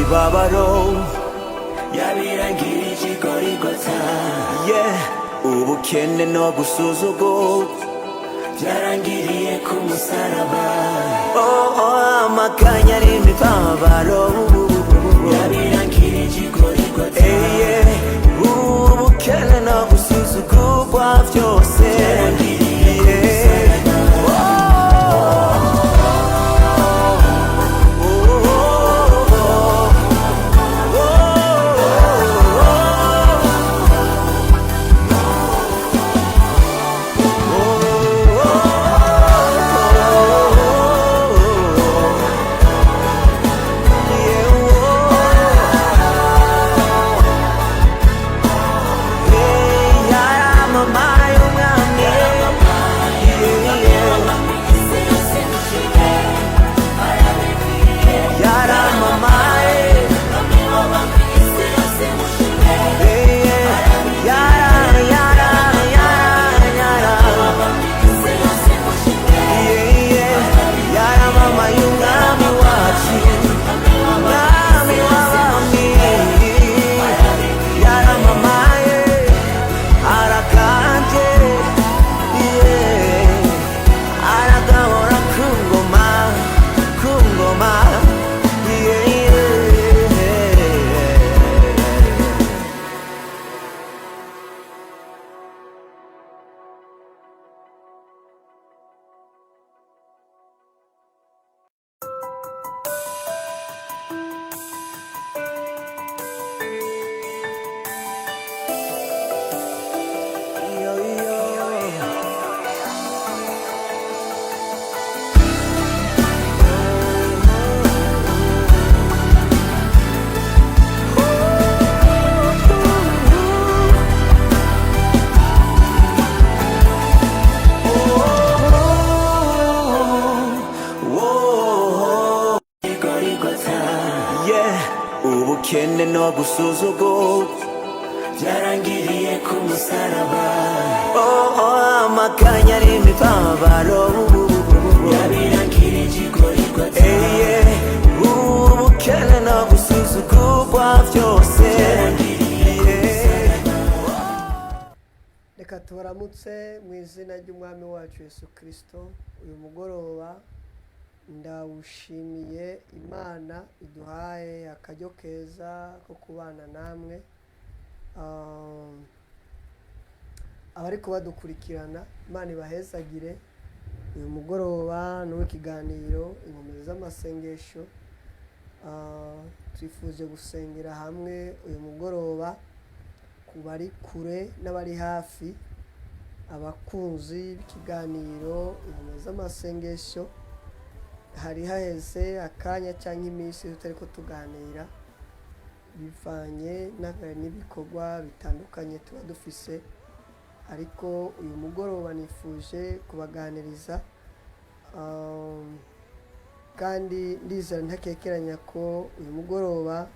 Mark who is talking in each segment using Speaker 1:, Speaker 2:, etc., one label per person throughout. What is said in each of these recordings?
Speaker 1: Imibabaro
Speaker 2: Yabirangirije i Gorigota.
Speaker 1: Yeah, ubukene no gusuzugurwa
Speaker 2: Byarangiriye ku musaraba.
Speaker 1: Oh, amaganya n'imibabaro
Speaker 2: Yabirangirije i Gorigota.
Speaker 1: Yeah, ubukene no gusuzugurwa byose.
Speaker 2: Byarangiriye ku musaraba.
Speaker 1: Yaramamaye umwami.
Speaker 2: Isi yose mushime, arabikwiye.
Speaker 1: Yaramamaye.
Speaker 2: Bamwe b'abami, isi yose mushime.
Speaker 1: Yara, yara, yara, yara.
Speaker 2: B'abami, isi yose mushime.
Speaker 1: Yaramamaye umwami wacu, umwami w'abami. Yaramamaye, arakanje, yeah. Aragahora ku ngoma, ku ngoma, yeah. Yo, yo.
Speaker 2: I Gorigota.
Speaker 1: Yeah, ubukene no gusuzugurwa
Speaker 2: Byarangiriye ku musaraba.
Speaker 1: Oh, amaganya n'imibabaro
Speaker 2: Yabirangirije i Gorigota.
Speaker 1: Yeah, ubukene no gusuzugurwa byose.
Speaker 2: Byarangiriye ku musaraba.
Speaker 3: Reka tubaramutse mu izina ry'umwami wacu Yesu Kirisito. Uyu mugoroba ndawushimiye Imana iduhaye akaryo keza ko kubana namwe. Abari kubadukurikirana, Imana ibahezagire. Uyu mugoroba ni uw'ikiganiro Inkomezi z'Amasengesho. Twifuje gusengera hamwe uyu mugoroba ku bari kure n'abari hafi, abakunzi b'ikiganiro Inkomezi z'Amasengesho. Hari haheze akanya cyangwa iminsi tutari ko tuganira, bivanye n'ibikorwa bitandukanye tuba dufise, ariko uyu mugoroba nifuje kubaganiriza. Kandi ndizera ntakekeranya ko uyu mugoroba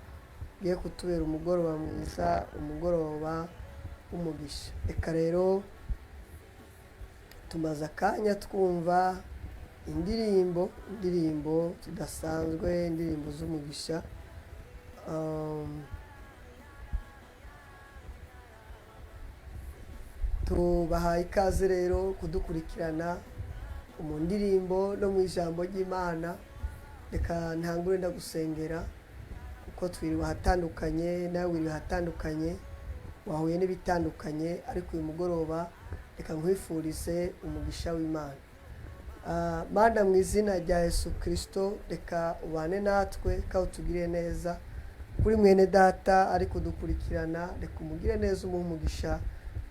Speaker 3: ugiye kutubera umugoroba mwiza, umugoroba w'umugisha. Reka rero tumaze akanya twumva indirimbo, indirimbo zidasanzwe, indirimbo z'umugisha. Tubahaye ikaze rero kudukurikirana mu ndirimbo no mu ijambo ry'Imana. Reka ntangure ndagusengera, kuko twiriwe ahatandukanye, nawe wiriwe ahatandukanye, wahuye n'ibitandukanye, ariko uyu mugoroba reka nkwifurize umugisha w'Imana. Mana, mu izina rya Yesu Kirisito, reka ubane natwe kandi utugirire neza. Kuri mwene data ari kudukurikirana, reka umugire neza, umuhe umugisha,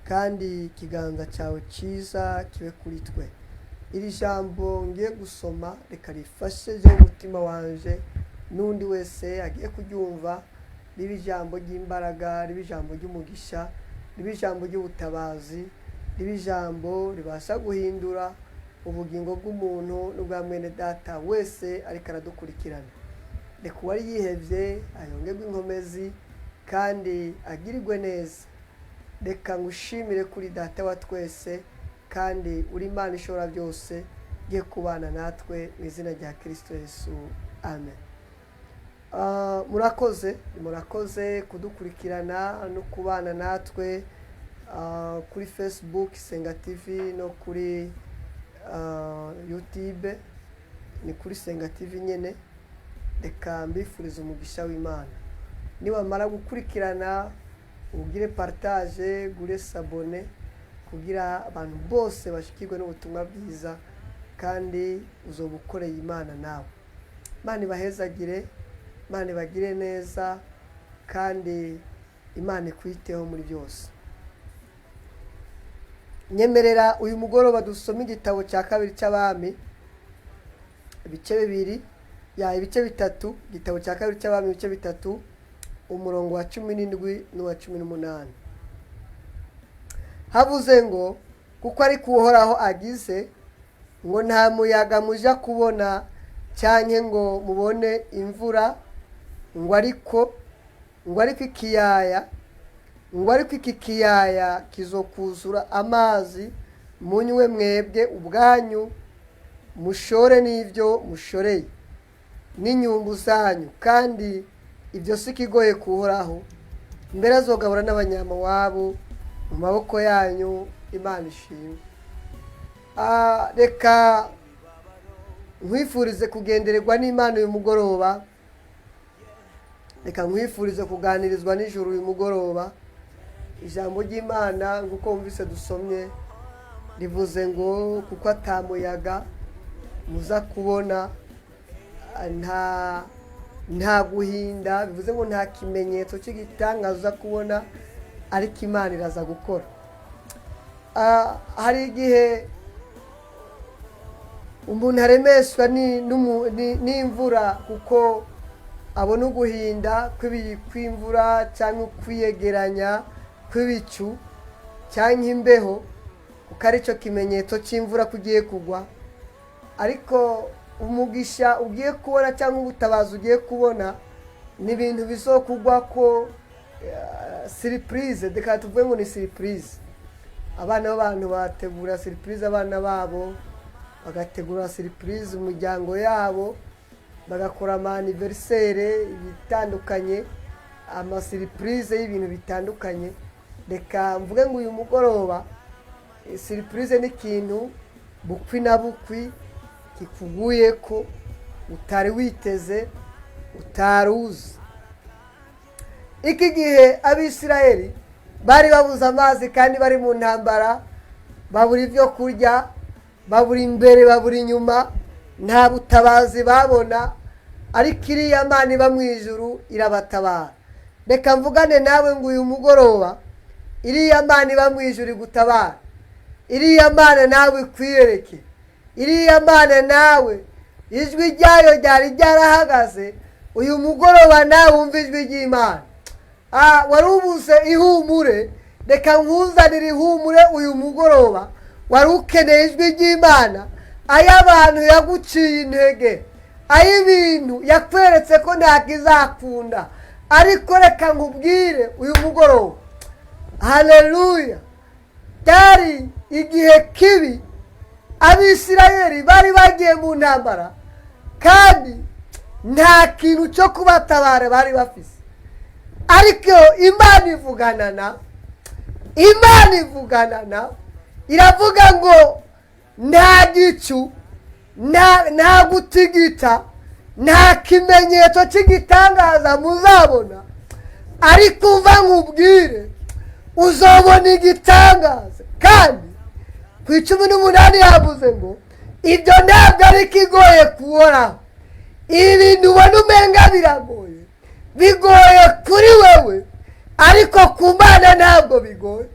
Speaker 3: kandi ikiganza cyawe cyiza kibe kuri twe. Iri jambo ngiye gusoma reka rifashe je umutima wanje n'undi wese agiye kuryumva, ribe ijambo ry'imbaraga, ribe ijambo ry'umugisha, ribe ijambo ry'ubutabazi, ribe ijambo ribasha guhindura ubugingo bw'umuntu n'ubwa mwene data wese ariko aradukurikirana. Reka uwari yihebye ayongerwe inkomezi kandi agirirwe neza. Reka ngushimire kuri Data wa twese kandi uri Imana ishobora byose, ngiye kubana natwe mu izina rya Kirisito Yesu, amen. Murakoze, murakoze kudukurikirana no kubana natwe kuri Facebook Senga TV no kuri YouTube ni kuri Senga TV nyene. Reka mbifurize umugisha w'Imana. Niwamara gukurikirana, ugire partage, gure s'abonner, kugira abantu bose bashikirwe n'ubutumwa bwiza, kandi uzoba ukoreye Imana nawe. Imana ibahezagire, Imana ibagire neza, kandi Imana ikwiteho muri byose. Nyemerera uyu mugoroba dusome igitabo cya kabiri cy'Abami, ibice bibiri, ya, ibice bitatu. Igitabo cya kabiri cy'Abami, ibice bitatu, umurongo wa 17 n'uwa 18. Havuze ngo: "Kuko ariko Uhoraho agize ngo: Nta muyaga muja kubona, cyangwa ngo mubone imvura, ngo ariko ikiyaya, ngo ariko iki kiyaya kizokuzura amazi, munywe mwebwe ubwanyu, mushore n'ibyo mushoreye n'inyumbu zanyu. Kandi ibyo si ikigoye kuhoraho, mbere azogabura n'Abanyamowabo mu maboko yanyu." Imana ishimwe. Reka nkwifurize kugendererwa n'Imana uyu mugoroba. Reka nkwifurize kuganirizwa n'ijuru uyu mugoroba. Ijambo ry'Imana, nk'uko wumvise dusomye, rivuze ngo kuko atamuyaga muza kubona, nta guhinda, bivuze ngo nta kimenyetso cy'igitangaza uza kubona, ariko Imana iraza gukora. Hari igihe umuntu aremeshwa n'imvura kuko abona uguhinda kw'imvura, cyangwa kwiyegeranya kw'ibicu, cyangwa imbeho, kuko aricyo kimenyetso cy'imvura ko ugiye kugwa. Ariko umugisha ugiye kubona cyangwa ubutabazi ugiye kubona ni ibintu bizokugwa ko surprise. Reka tuvuge ngo ni surprise. Abana b'abantu bategura surprise abana babo, bagategura surprise umuryango yabo, bagakora ama anniversaire ibitandukanye, ama surprise y'ibintu bitandukanye. Reka mvuge ngo uyu mugoroba surprise ni ikintu bukwi na bukwi kikuguye ko utari witeze, utari uzi. Iki gihe Abisirayeli bari babuze amazi kandi bari mu ntambara, babura ibyo kurya, babura imbere, babura inyuma, nta butabazi babona, ariko iriya Mana iba mu ijuru irabatabara. Reka mvugane nawe ngo uyu mugoroba iriya Mana iba mu ijuru igutabara, iriya Mana nawe ikwiyereke, iriya Mana nawe ijwi ryayo ryari ryarahagaze, uyu mugoroba nawe wumva ijwi ry'Imana. Wari ubuze ihumure, reka nkuzanire ihumure uyu mugoroba. Wari ukeneye ijwi ry'Imana, ay'abantu yaguciye intege, ay'ibintu yakweretse ko ntakizakunda, ariko reka nkubwire uyu mugoroba, haleluya. Byari igihe kibi, Abisirayeli bari bagiye mu ntambara kandi nta kintu cyo kubatabara bari bafise, ariko Imana ivugana na Imana ivugana na iravuga ngo nta gicu, nta gutigita, nta kimenyetso cy'igitangaza muzabona, ariko uva nkubwire, uzobona igitangaza. Kandi ku 18 yavuze ngo ibyo ntabwo ari ikigoye kuhoraho. Ibintu ubona umenga biragoye, bigoye kuri wewe, ariko ku Mana ntabwo bigoye.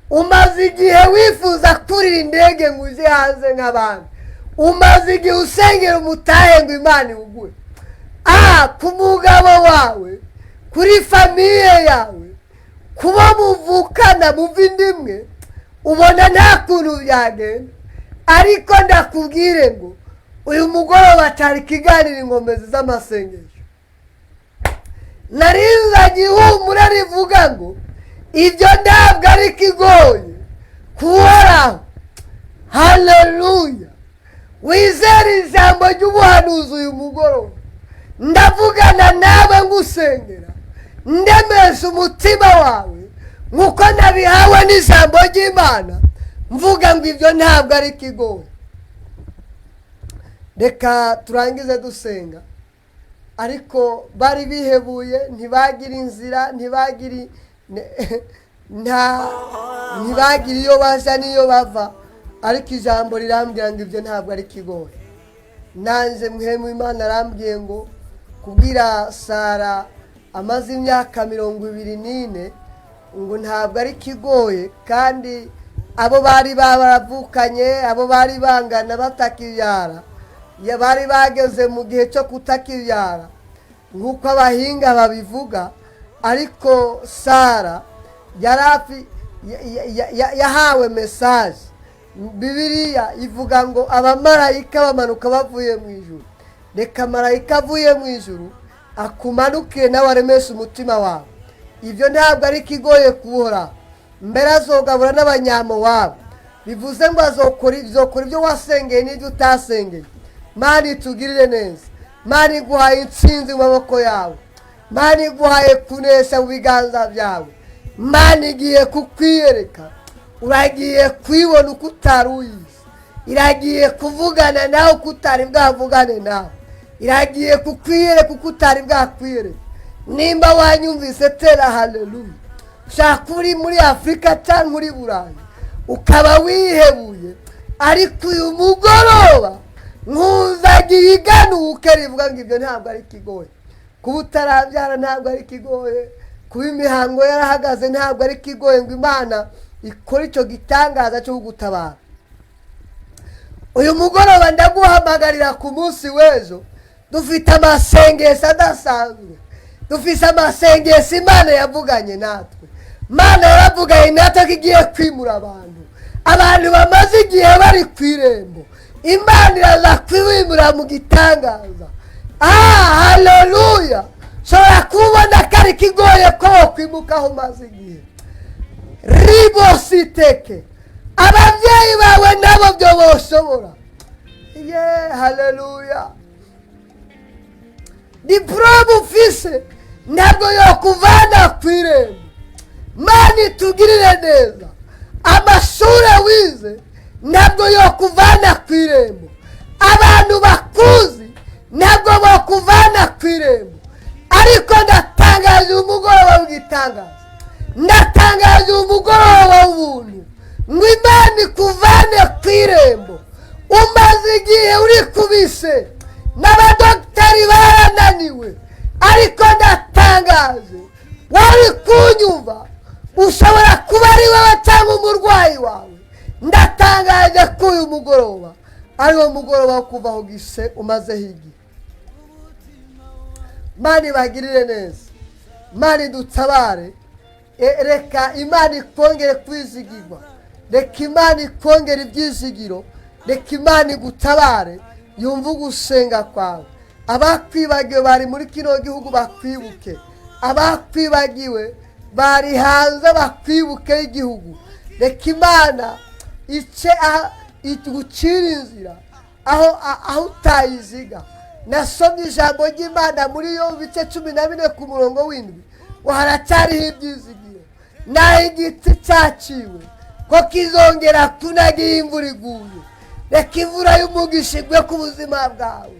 Speaker 3: Umaze igihe wifuza kurira indege ngo ujye hanze nk'abandi, umaze igihe usengera umutahe ngo Imana iwuguhe, ku mugabo wawe, kuri famille yawe, kuba muvukana muva inda imwe, ubona nta kuntu byagenda. Ariko ndakubwire ngo uyu mugoroba cyari ikiganiro Inkomezi z'Amasengesho, narinzanye ihumure rivuga ngo ibyo ntabwo ari ikigoye kuhoraho. Haleluya! Wizere ijambo ry'ubuhanuzi uyu mugoroba. Ndavugana nawe ngusengera, ndemesha umutima wawe nk'uko nabihawe n'ijambo ry'Imana, mvuga ngo ibyo ntabwo ari ikigoye. Reka turangize dusenga. Ariko bari bihebuye, ntibagira inzira, ntibagira iyo baja n'iyo bava. Ariko ijambo rirambwira ngo ibyo ntabwo ari ikigoye. Nanjye Mpwemu Imana arambwiye ngo kubwira Sara amaze imyaka 24 ngo ntabwo ari ikigoye, kandi abo bari baravukanye, abo bari bangana batakibyara, bari bageze mu gihe cyo kutakibyara nk'uko abahinga babivuga. Ariko Sara yahawe message. Bibiliya ivuga ngo abamarayika bamanuka bavuye mu ijuru. Reka marayika avuye mu ijuru akumanukire nawe aremeshe umutima wawe. Ibyo ntabwo ari ikigoye kuwuhoraho. Mbere azogabura n'Abanyamowabu, bivuze ngo azokora ibyo wasengeye n'ibyo utasengeye. Mana itugirire neza. Mana iguhaye intsinzi mu maboko yawe. Mana iguhaye kunesha mu biganza byawe. Mana igiye kukwiyereka, uragiye kwibona uko utari uyizi. Iragiye kuvugana nawe uko utari bwavugane nawe. Iragiye kukwiyereka uko utari bwakwiyereka. Nimba wanyumvise, tera haleluya. Ushaka uri muri Afurika cyangwa uri Burayi ukaba wihebuye, ariko uyu mugoroba nkuzagiye iganuke rivuga ngo ibyo ntabwo ari ikigoye. Kuba utarabyara ntabwo ari ikigoye, kuba imihango yarahagaze ntabwo ari ikigoye ngo Imana ikore icyo gitangaza cyo kugutabara. Uyu mugoroba ndaguhamagarira ku munsi w'ejo, dufite amasengesho adasanzwe, dufite amasengesho Imana yavuganye natwe. Imana yaravuganye natwe ko igiye kwimura abantu, abantu bamaze igihe bari ku irembo. Imana iraza kwimura mu gitangaza. Haleluya! Ushobora kubona ko ari ikigoye ko wakwimuka aho umaze igihe. Ribositeke ababyeyi bawe nabo byo boshobora. Ye haleluya! Diporome ufise ntabwo yokuvana ku irembo. Mana itugirire neza. Amashuri wize ntabwo yokuvana ku irembo. Abantu bakuzi ntabwo bakuvana ku irembo. Ariko ndatangaje umugoroba w'igitangaza, ndatangaje umugoroba w'ubuntu ngo Imana ikuvane ku irembo. Umaze igihe uri kubise n'abadogiteri barananiwe, ariko ndatangaje wari kunyumva, ushobora kuba ari wowe cyangwa umurwayi wawe. Ndatangaje ko uyu mugoroba ari wo mugoroba wo kuvaho gise umazeho igihe. Imana ibagirire neza, Imana idutabare. Reka Imana ikongere kwizigirwa, reka Imana ikongere ibyizigiro, reka Imana igutabare, yumve ugusenga kwawe. Abakwibagiwe bari muri kino gihugu bakwibuke, abakwibagiwe bari hanze bakwibuke y'igihugu. Reka Imana ice igucire inzira aho utayiziga. Nasomye ijambo ry'Imana muri yo bice 14 ku murongo w'indwi ngo haracyariho ibyizigiro, naho igiti cyaciwe ko kizongera kunaga iyo imvura iguye. Reka imvura y'umugisha igwe ku buzima bwawe.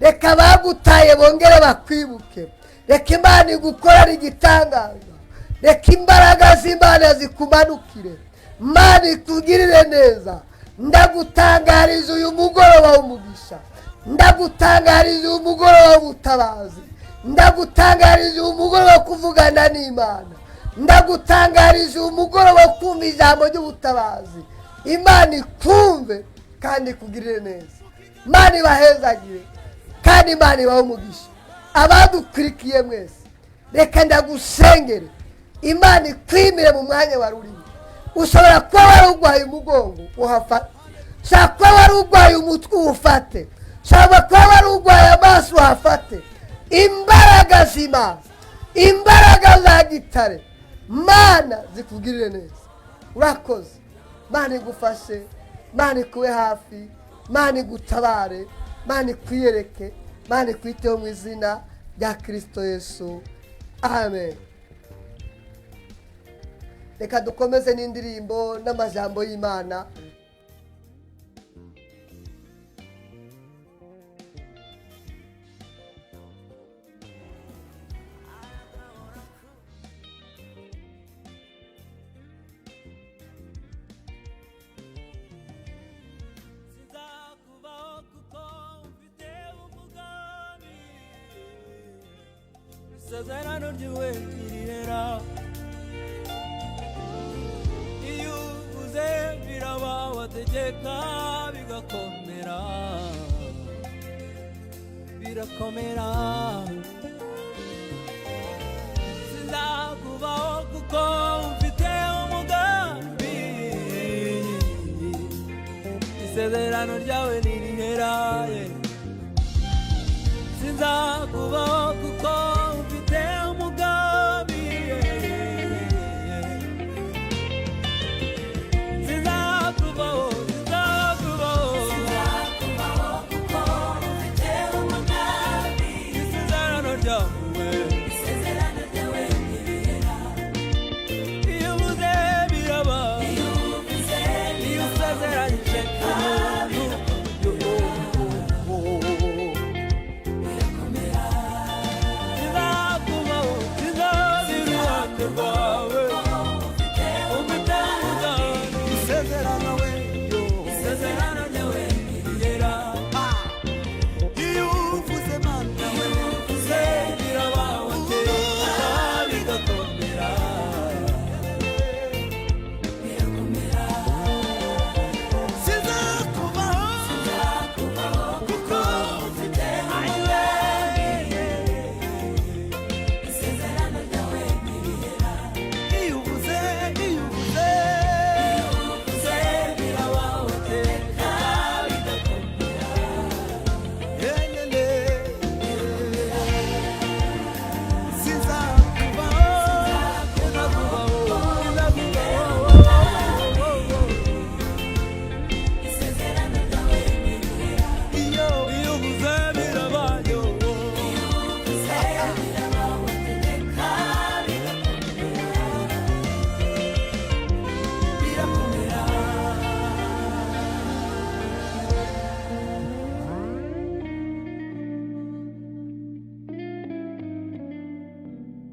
Speaker 3: Reka abagutaye bongere bakwibuke. Reka Imana igukorere igitangaza. Reka imbaraga z'Imana zikumanukire. Imana ikugirire neza. Ndagutangariza uyu mugoroba w'umugisha, ndagutangariza uyu mugoroba w'ubutabazi, ndagutangariza uyu mugoroba wo kuvugana n'Imana, ndagutangariza uyu mugoroba wo kumva ijambo ry'ubutabazi. Imana ikumve kandi ikugirire neza. Imana ibahezagire kandi Imana ibahe umugisha. Abadukurikiye mwese, reka ndagusengere Imana ikwimire mu mwanya wari urimo. Ushobora kuba wari urwaye umugongo uhafate, ushobora kuba wari urwaye umutwe uwufate, ushobora kuba wari urwaye amaso uhafate. Imbaraga z'Imana, imbaraga za gitare, Mana zikugirire neza. Urakoze. Mana igufashe, Mana ikube hafi, Mana igutabare, Mana ikwiyereke. Imana ikwiteho mu izina rya Kirisito Yesu, amen. Reka dukomeze n'indirimbo n'amajambo y'Imana.
Speaker 2: Sinzakubaho kuko mfite umugambi. Isezerano ryiwe ntirihera. Iyo uvuze biraba, wategeka bigakomera, birakomera. Sinzakubaho kuko mfite umugambi. Isezerano ryawe.